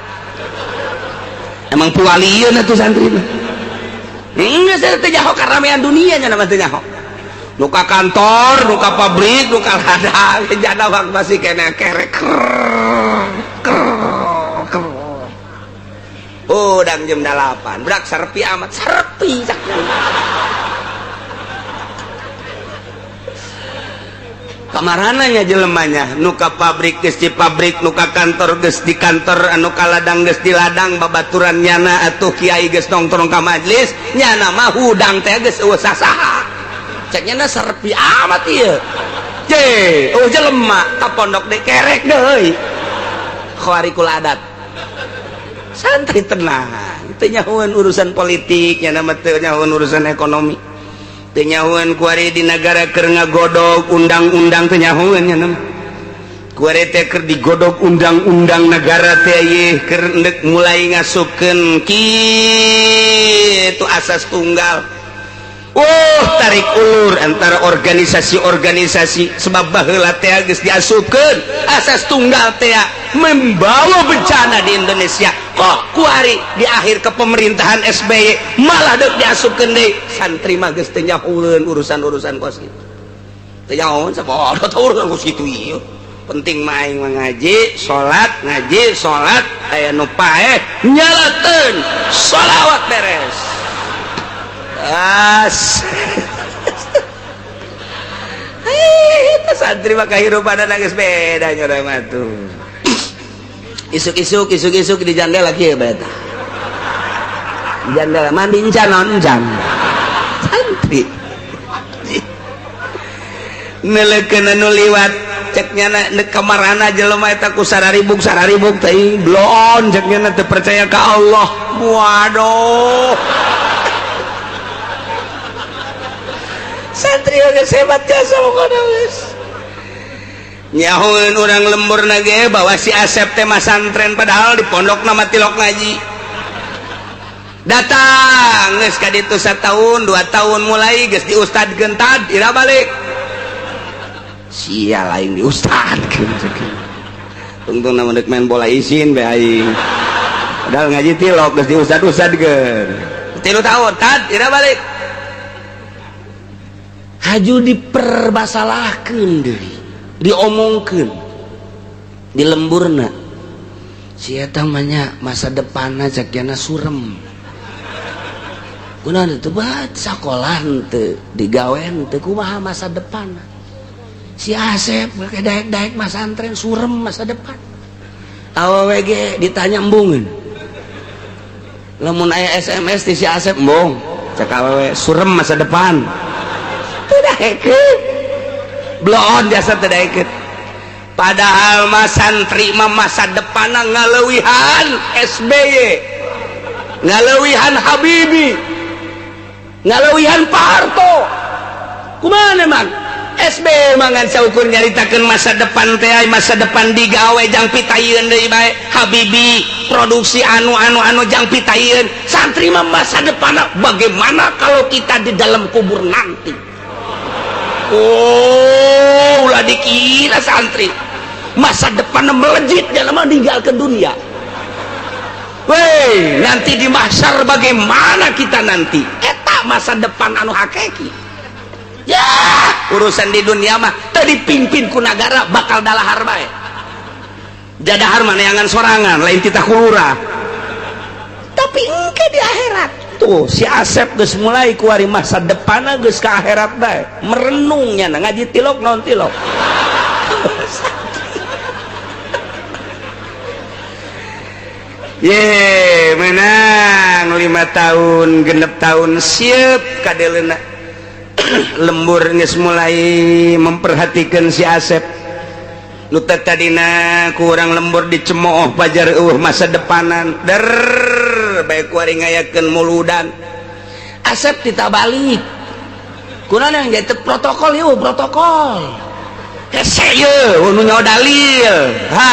[SPEAKER 1] Emang pualieun atuh santri mah. Geus teu nyaho karamean dunia nya mah teu nyaho. Nu ka kantor, nu ka pabrik, nu ka ladang, jana wak masih keneh kerek. Udang jam 8, berak serpi amat, serpi sakna. Kamarananya jelemanya, nu ka pabrik geus di pabrik, nu ka kantor geus di kantor, anu ka ladang geus di ladang, babaturan nyana atuh kiai geus nongkrong ka majelis, nyana mah hudang teh geus eueuh sasaha. Cek nyana serpi amat ieu. Je, eueuh jelema ka pondok deui kerek deui. Khawarikul adat. Santri tenang, teu nyahoeun urusan politik, nyana mah teu nyahoeun urusan ekonomi. Teu nyahoeun kuari di nagara keur ngagodog undang-undang teu nyahoeun nyana mah. Kuari teh keur digodog undang-undang nagara teh ieu keur endek mulai ngasupkeun kitu asas tunggal. Oh, tarik ulur antara organisasi-organisasi sebab baheula teh geus diasupkeun asas tunggal teh membawa bencana di Indonesia. Kok kuari di akhir kepemerintahan SBY malah deuk diasupkeun deui. Santri mah geus teu nyahoeun urusan-urusan kos kitu. Teu nyahoeun sapodo teh urusan kos kitu ieu. Penting mah aing mah ngaji, salat, ngaji, salat, aya nu paeh nyalateun sholawat beres. As. Itu santri mah kahirupan geus beda nya urang mah tuh. Isuk-isuk isuk-isuk di jandela kieu bae tah. Jandela mandi encan naon encan. Santri. Nelekeun anu liwat cek nyana neuk kamarana jelema eta ku sararibuk sararibuk teh bloon cek nyana teu percaya ka Allah. Waduh. Santri geus hebat jasa pokona geus. Nyahoeun urang lemburna ge bahwa si Asep teh masantren padahal di pondokna mah tilok ngaji. Datang geus ka ditu satahun 2 tahun mulai geus diustadkeun tad ira balik. Sia lain di ustadkeun tungtung na deuk main bola isin bae aing. Padahal ngaji tilok geus diustad-ustadkeun. 3 tahun tad ira balik. Haju dipermasalahkeun deui, diomongkeun di lemburna. Si eta mah nya masa depanna cek nya surem. Kunaon teu bat sakolah henteu, digawe henteu, kumaha masa depanna. Si Asep make daek-daek masantren surem masa depan. Awewe ge ditanya embungeun. Lamun aya SMS ti si Asep embung, cek awewe surem masa depan. Teu daekeun. Bloon jasa teu daekeun. Padahal mah santri mah masa depanna ngaleuwihan SBY, ngaleuwihan Habibie, ngaleuwihan Pak Harto. Kumaha emang? SBY mangan saukur nyaritakeun masa depan teh, masa depan digawe jang pitayeun deui bae. Habibie produksi anu anu anu jang pitayeun. Santri mah masa depanna bagaimana kalau kita di dalam kubur nanti? Oh, ulah dikira santri masa depanna melejit dalam meninggalkan dunia. Weh, nanti di mahsyar bagaimana kita nanti? Eta masa depan anu hakiki. Ya, urusan di dunia mah teu dipimpin ku nagara bakal dalahar bae. Jadahar mah neangan sorangan, lain titah ku lurah. Tapi engke di akhirat tuh si Asep geus mulai kuari masa depanna geus ka akhirat bae. Merenungnya na ngaji tilok naon tilok. Ye, menang 5 tahun, 6 tahun siap kadeleuna. Lembur geus mulai memperhatikan si Asep. Nu tadina ku urang lembur dicemooh pajar eueuh masa depanan. Der bae kuari ngayakeun muludan. Asep ditabalik. Kunaon yang jadi protokol ieu protokol. Hese ieu nu nyaho dalil. Ha,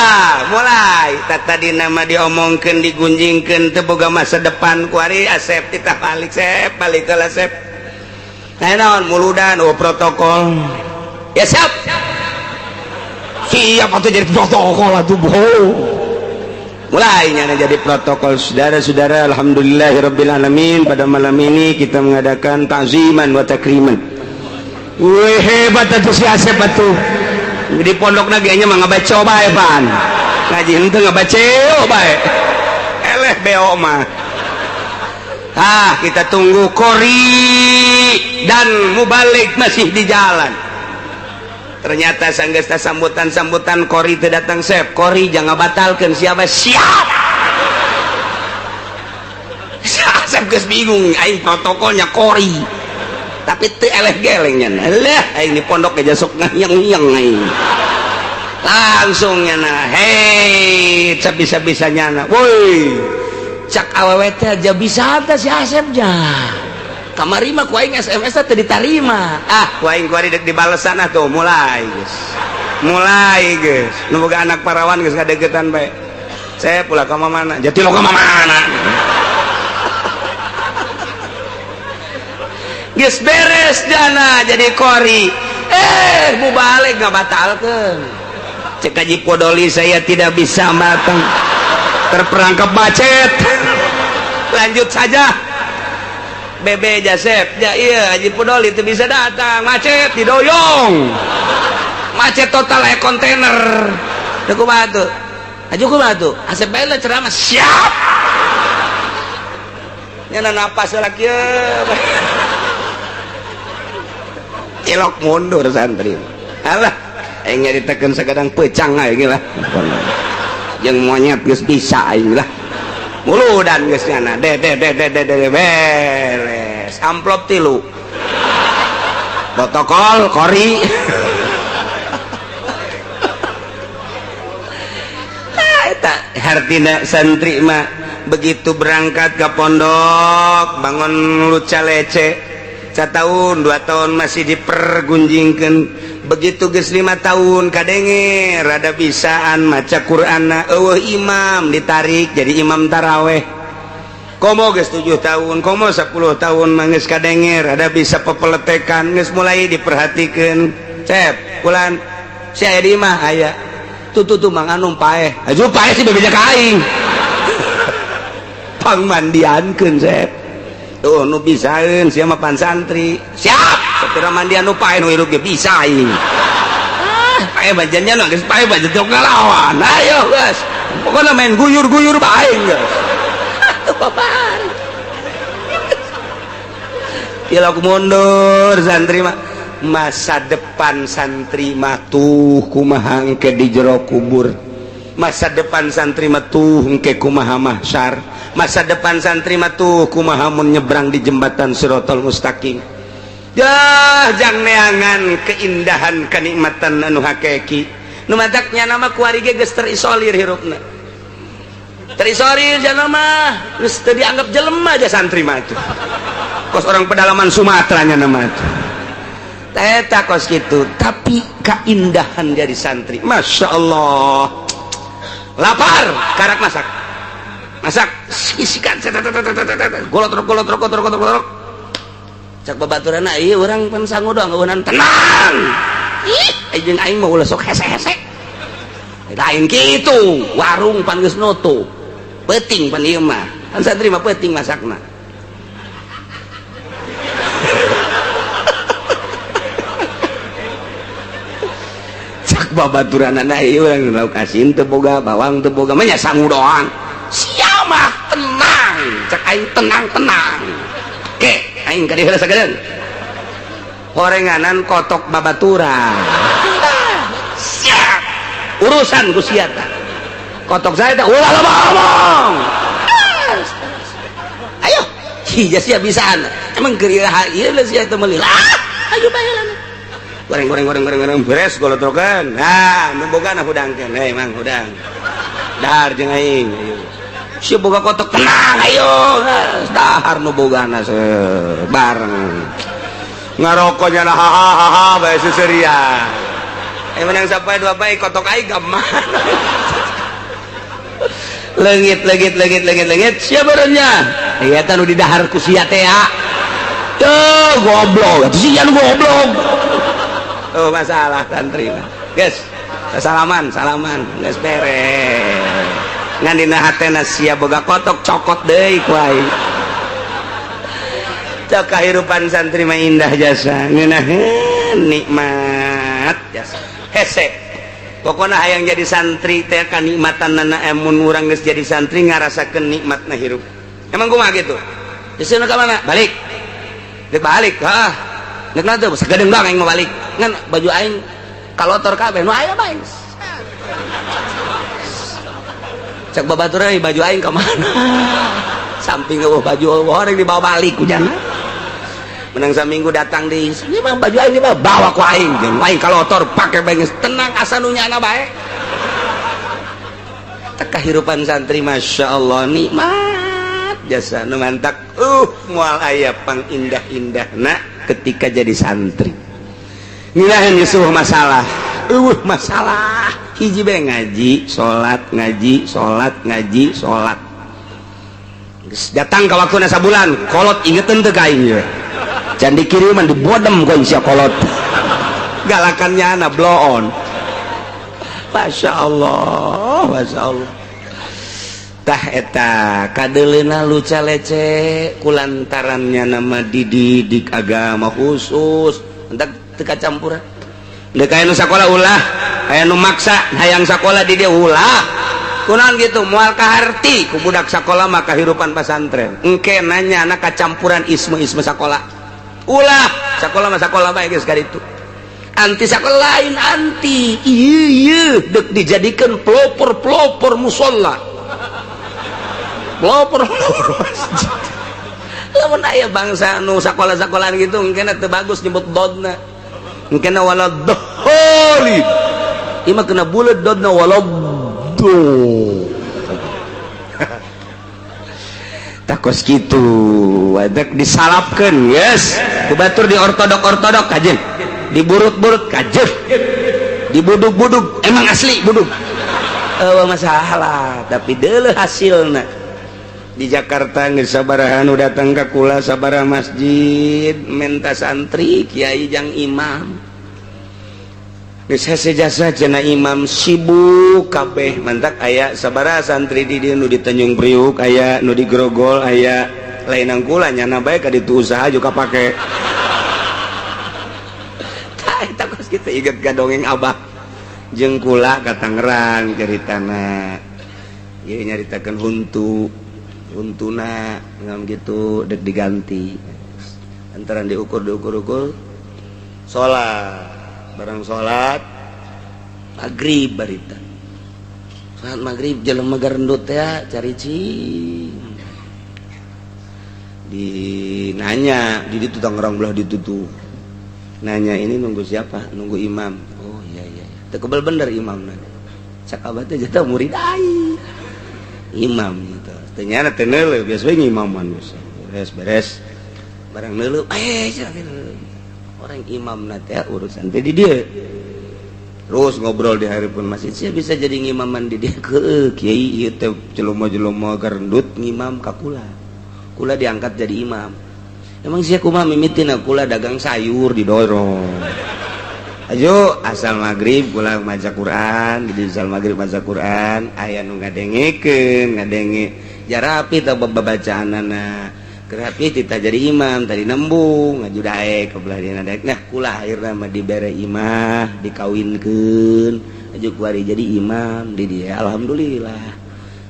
[SPEAKER 1] mulai tadina mah diomongkeun digunjingkeun teu boga masa depan kuari Asep ditabalik sep balik ka Asep. Nah, naon muludan oh protokol. Ya siap. Siap atuh jadi protokol atuh bohong. Mulai nyana jadi protokol. Saudara-saudara, alhamdulillahirabbil alamin, pada malam ini kita mengadakan ta'ziman wa takriman. Wih, hebat atuh si Asep atuh. Di pondokna ge nya mah ngabaca bae pan. Ngaji henteu ngabaca bae. Eleh beo mah. Ah, kita tunggu kori dan mubalik masih di jalan. Ternyata sanggesta sambutan-sambutan kori teu datang sep. Kori jangan batalkan siapa siap. Asep geus bingung aing protokolnya kori. Tapi teu eleh geleng nya. Eleh aing di pondok ge sok ngayeng-ngayeng aing. Langsung nya hei sabisa-bisa nyana. Woi. Cak awewe teh aja bisa teh si Asep nya. Kamari mah ku aing SMS teh ditarima. Ah, ku aing kuari deuk dibalesan atuh mulai geus. Mulai geus. Nu boga anak parawan geus ngadeukeutan bae. Saya pula ka mana? Jati lo ka mana? Geus beres jana jadi kori. Eh, mubalik ngabatalkeun. Cek Haji Podoli saya tidak bisa matang. Terperangkap macet. Lanjut saja. Bebe Jasep, ya iya Haji Podoli itu bisa datang, macet didoyong. Macet total aya kontainer. Teu kumaha tuh? Haji kumaha tuh? Asep bae lah ceramah siap. Nya napas heula kieu. Cilok mundur santri. Alah, aing nyaritakeun sagadang pecang aing lah. Yang monyet geus bisa aing lah. Muludan geus nyana de de de de de de beres. Amplop 3. Protokol kori. Eta hartina santri mah begitu berangkat ke pondok bangun luca lece 1 tahun 2 tahun masih dipergunjingkan, begitu geus 5 tahun kadenge rada bisaan maca Qur'anna, eueuh imam ditarik jadi imam taraweh. Komo geus 7 tahun, komo 10 tahun mah geus kadenge rada bisa pepeletekan, geus mulai diperhatikeun. Cep kulan si aya di imah aya tuh tuh tuh Mang Anum paeh, aju paeh sih bebeja ka aing pangmandiankeun. Sep tuh nu bisaeun sia mah pan santri siap sapira mandian nu paeh nu hirup ge bisa aing. Ah paeh bajannya nu geus paeh bajan teu ngalawan, ayo geus pokona main guyur-guyur bae geus. Atuh babar tilok mundur santri mah. Masa depan santri mah tuh kumaha engke di jero kubur, masa depan santri mah tuh engke kumaha mahsyar, masa depan santri mah tuh kumaha mun nyebrang di jembatan Siratal Mustaqim. Yah jang neangan keindahan kenikmatan anu hakiki nu mataknya nama kuari ge geus terisolir hirupna, terisolir jalma mah geus teu dianggap jelema aja santri mah tuh, kos orang pedalaman Sumatera nya nama tuh eta kos gitu. Tapi keindahan jadi santri Masya Allah, lapar karak masak masak isikan golotrok golotrok golotrok golotrok cak babaturanna ieu urang pan sangu doang eueunan tenang ih jeung aing mah ulah sok hese-hese lain kitu warung pan geus nutup peuting pan ieu mah pan santri mah peuting masakna. Babaturanana ieu urang lauk asin teu boga bawang teu boga mah nya sangu doang sia mah tenang cak aing tenang-tenang ke aing ka dieu heula sagedeung horenganan kotok babaturan siap urusan ku sia tah kotok saya tah ulah loba omong ayo sia sia bisaan emang keur ieu sia teu meuli ayo bae lah goreng goreng goreng goreng goreng beres golotrokan. Nah nu bogana hudangkeun hei mang hudang dahar jeung aing ayo si boga kotok tenang ayo dahar nu bogana bareng ngarokoknya ha ha ha ha bae seuseurian menang sampai 2 bae kotok aing ka mana leungit leungit leungit leungit leungit sia barenya ieu teh nu didahar ku sia teh ya tuh goblok atuh sia nu goblok. Oh masalah santri mah geus salaman salaman geus beres ngan dina hatena sia boga kotok cokot deui ku aing. Cok kahirupan santri mah indah jasa ngeunaheun nikmat jasa hese pokona hayang jadi santri teh kanikmatanana mun urang geus jadi santri ngarasakeun nikmatna hirup. Emang kumaha kitu geus ka mana balik dek balik hah nek teu sagedeung doang aing mah balik ngan baju aing kalotor kabeh nu aya bae cek babaturan baju aing ka mana samping eueuh baju eueuh orang dibawa balik ku jana menang saminggu datang di ieu mah baju aing dibawa bawa ku aing jeung aing kalotor pake bae geus tenang asa nu nyana bae. Teh kahirupan santri Masya Allah nikmat jasa nu mantak moal aya pangindah-indahna ketika jadi santri. Ngilaheun geus eueuh masalah, eueuh masalah hiji bae ngaji, salat, ngaji, salat, ngaji, salat. Geus datang ka waktuna sabulan, kolot ingeteun teu ka aing ieu. Can dikiriman dibodem ku sia kolot. Galakannya ana bloon. Masya Allah, Masya Allah. Tah eta kadeleuna luca lece kulantarannya nama dididik agama khusus entak teu kacampuran. Deuk aya nu sakola ulah, aya nu maksa hayang sakola di dieu ulah. Kunaon gitu moal kaharti ku budak sakola mah kahirupan pasantren. Engke nanya anak kacampuran isme-isme sakola. Ulah sakola mah sakola bae geus kaditu. Anti sakola lain anti ieu ieu deuk dijadikeun pelopor-pelopor musholla. Pelopor masjid. Lamun aya bangsa nu sakola-sakolaan gitu engkena teu bagus nyebut dodna. Engkena waladhdallin. Ieu mah kena buleud dodna waladhdallin. Takos kitu, wadak disalapkeun, yes. Ku batur di ortodok-ortodok kajeun. Diburut-burut kajeun. Dibudug-budug, emang asli budug. Eueuh masalah, tapi deuleuh hasilna. Di Jakarta geus sabaraha nu datang ka kula sabaraha masjid menta santri kiai jang imam. Geus hese jasa cenah imam sibuk kabeh mantak aya sabaraha santri di dieu nu di Tanjung Priuk aya nu di Grogol aya lain kula nyana bae ka ditu usaha juga pake. Tah eta kos kitu inget ka dongeng abah jeung kula ka Tangerang caritana. Ieu nyaritakeun huntu untuna ngam gitu dek diganti antara diukur diukur-ukur salat barang salat maghrib barita salat maghrib jelema garendut ya cari cing dinanya di ditu Tangerang belah ditutup nanya ini nunggu siapa nunggu imam oh iya iya teu kebel bener imamna cakap teh jatuh murid aing imam gitu ternyata teu neuleuh biasa we ngimaman biasa beres beres barang neuleuh orang imam teh urusan teh di dieu terus ngobrol di hareupeun masjid sia bisa jadi ngimaman di dieu heueuh kiai ieu teh jelema-jelema garendut ngimam ka kula kula diangkat jadi imam emang sia kumaha mimitina kula dagang sayur didorong ayo asal maghrib kula maca Quran di asal maghrib maca Quran aya nu ngadengekeun ngadenge jarapi tah babacaanana kerapi tita jadi imam tadi nembung ngaju daek ke belah dina daek nah kula akhirna mah dibere imah dikawinkeun aju kuari jadi imam di dia alhamdulillah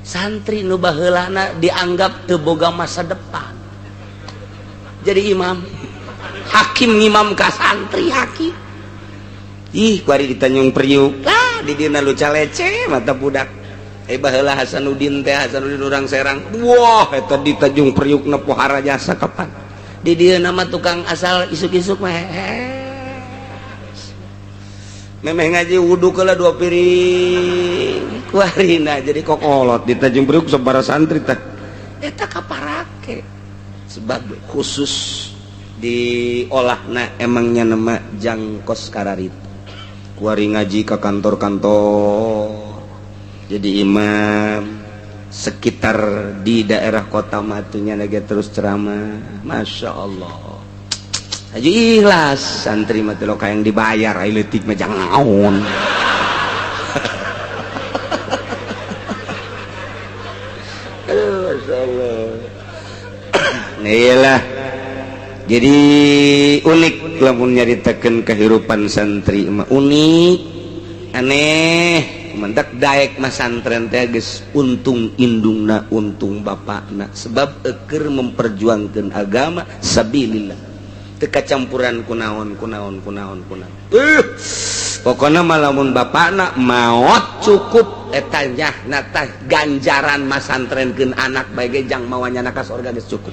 [SPEAKER 1] santri nu baheulana dianggap teu boga masa depan jadi imam hakim ngimam ka santri hakim ih kuari di Tanjung Priuk lah di dina luca lece mata budak baheula Hasanuddin teh Hasanuddin urang Serang wah eta di Tanjung Priuk na pohara jasa kapan di dieu nama tukang asal isuk-isuk mah memeh ngaji wudu keula 2 piring kuarina jadi kokolot di Tanjung Priuk sabaraha santri teh eta kaparake sebab khusus diolahna emangnya nama jangkos kararit kuari ngaji ke kantor-kantor jadi imam sekitar di daerah kota matunya lagi terus ceramah Masya Allah aja ikhlas santri mah teh yang dibayar ai leutik mah jangan naon. Aduh Masya Allah. Iyalah jadi unik lamun nyaritakeun kehidupan santri mah unik aneh mendak daek mah santren teh geus untung indungna untung bapakna sebab eukeur memperjuangkeun agama sabilillah teu kacampuran kunaon kunaon kunaon kunaon pokona mah lamun bapakna maot cukup eta nyahna tah ganjaran mah santrenkeun anak bae ge jang mawa nyana ka sorga geus cukup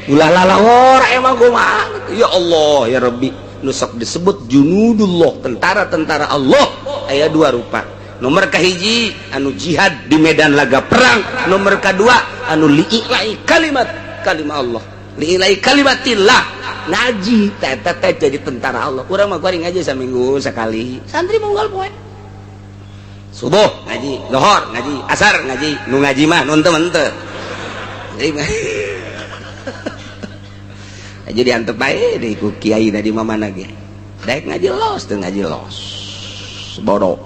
[SPEAKER 1] ulah lalawor emang kumaha ya Allah ya Rabbi nu sok disebut junudullah tentara-tentara Allah aya dua rupa nomor kahiji anu jihad di medan laga perang nomor kedua anu li'ilai kalimat kalimah Allah li'ilai kalimatillah ngaji teh teh jadi tentara Allah urang mah kuari ngaji saminggu sekali santri mongol poe subuh ngaji lohor ngaji asar ngaji nu ngaji mah nu henteu henteu aja diantep bae deui ku kiai da di mamana ge daek ngaji los teu ngaji los bodoh.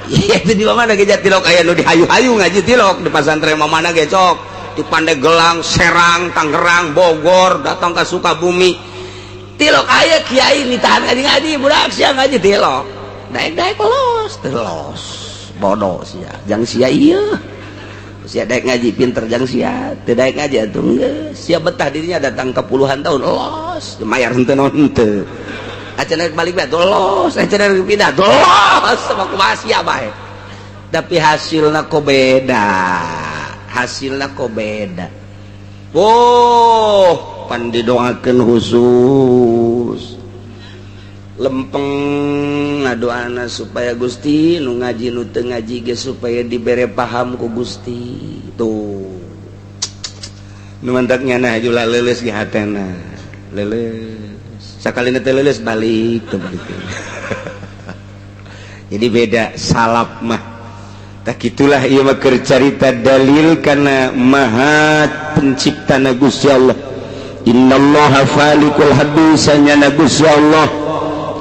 [SPEAKER 1] Iya itu di mana ge tilok aya nu dihayu-hayu ngaji tilok di pasantren mamana ge cok di Pandeglang, Serang, Tangerang, Bogor, datang ke Sukabumi. Tilok aya kiai nitahan ngaji-ngaji budak sia ngaji tilok. Daek-daek los, los. Bodoh sia. Jang sia ieu. Sia daek ngaji pinter jang sia, teu daek ngaji atuh geus. Sia betah dirinya datang ke puluhan tahun los, mayar henteu naon henteu. Acan balik bae los, acan pindah los, sama kumaha sia bae. Tapi hasilna kok beda. Hasilnya kok beda. Oh, pan didoakeun khusus lempeng ngadoana supaya Gusti nu ngaji, nu teu ngaji ge supaya dibere paham ku Gusti. Tuh, nu mantak nyana jula leuleus ge hatena leuleus. Sakalina teh leuleus, balik tuh, balik. Jadi beda salaf mah. Tak itulah ieu mah keur carita dalil kana Maha Penciptana Gusti Allah. Innallaha faliqul habbi, sanyana Gusti Allah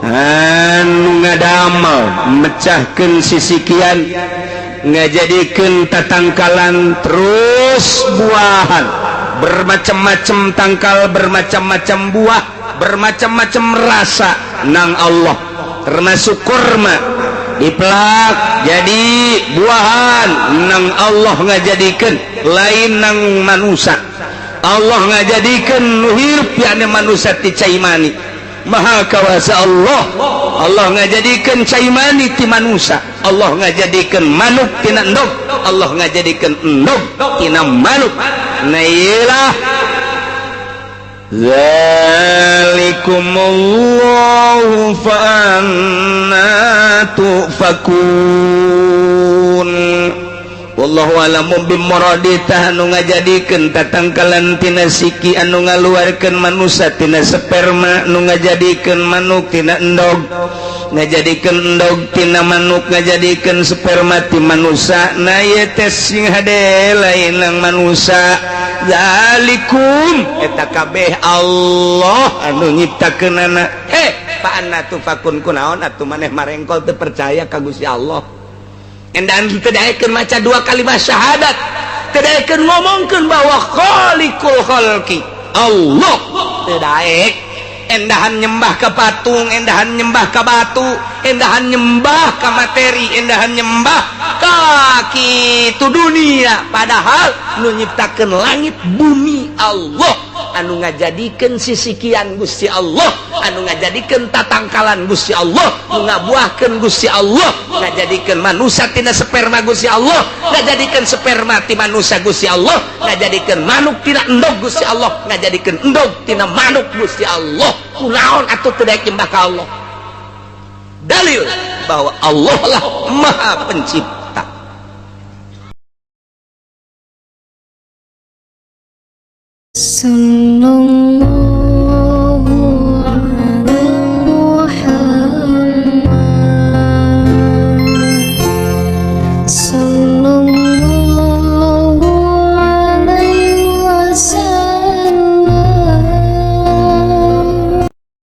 [SPEAKER 1] anu ngadamel mecahkeun sisikian, ngajadikeun tatangkalan, terus buahan bermacam-macam, tangkal bermacam-macam, buah bermacam-macam rasa nang Allah, termasuk kurma dipelak jadi buahan nang Allah ngajadikeun, lain nang manusia. Allah ngajadikeun nu hirup, yakni manusia, ti cai mani. Maha kawasa Allah. Allah ngajadikeun cai mani ti manusia, Allah ngajadikeun manuk tina endog, Allah ngajadikeun endog tina manuk. Nah, iyalah, Zalikumullahu fa anna tufakun. Wallahu a'lamu bimuradi. Tah, anu ngajadikeun tatangkalan tina siki, anu ngaluarkeun manusia tina sperma, nu ngajadikeun manuk tina endog, ngajadikeun endog tina manuk, ngajadikeun sperma ti manusia, na ieu teh sing hade lain nang manusia. Zalikum, eta kabeh Allah anu nyiptakeunana. He, fa anna tufakun, kunaon atuh maneh marengkol teu percaya ka Gusti Allah? Dan tidak akan maca dua kalimat syahadat, tidak akan ngomongkan bahwa khaliqul khalqi Allah, tidak endahan nyembah ke patung, endahan nyembah ke batu, endahan nyembah ke materi, endahan nyembah ka kitu dunia, padahal nu nyiptakeun langit bumi Allah, anu ngajadikeun sisikian Gusti Allah, anu ngajadikeun tatangkalan Gusti Allah, nu ngabuahkeun Gusti Allah, ngajadikeun manusia tina sperma Gusti Allah, ngajadikeun sperma ti manusia Gusti Allah, ngajadikeun manuk tina endog Gusti Allah, ngajadikeun endog tina manuk Gusti Allah. Kunaon atuh teu daek nyembah ka Allah? Dalil bahwa Allah lah Maha Pencipta.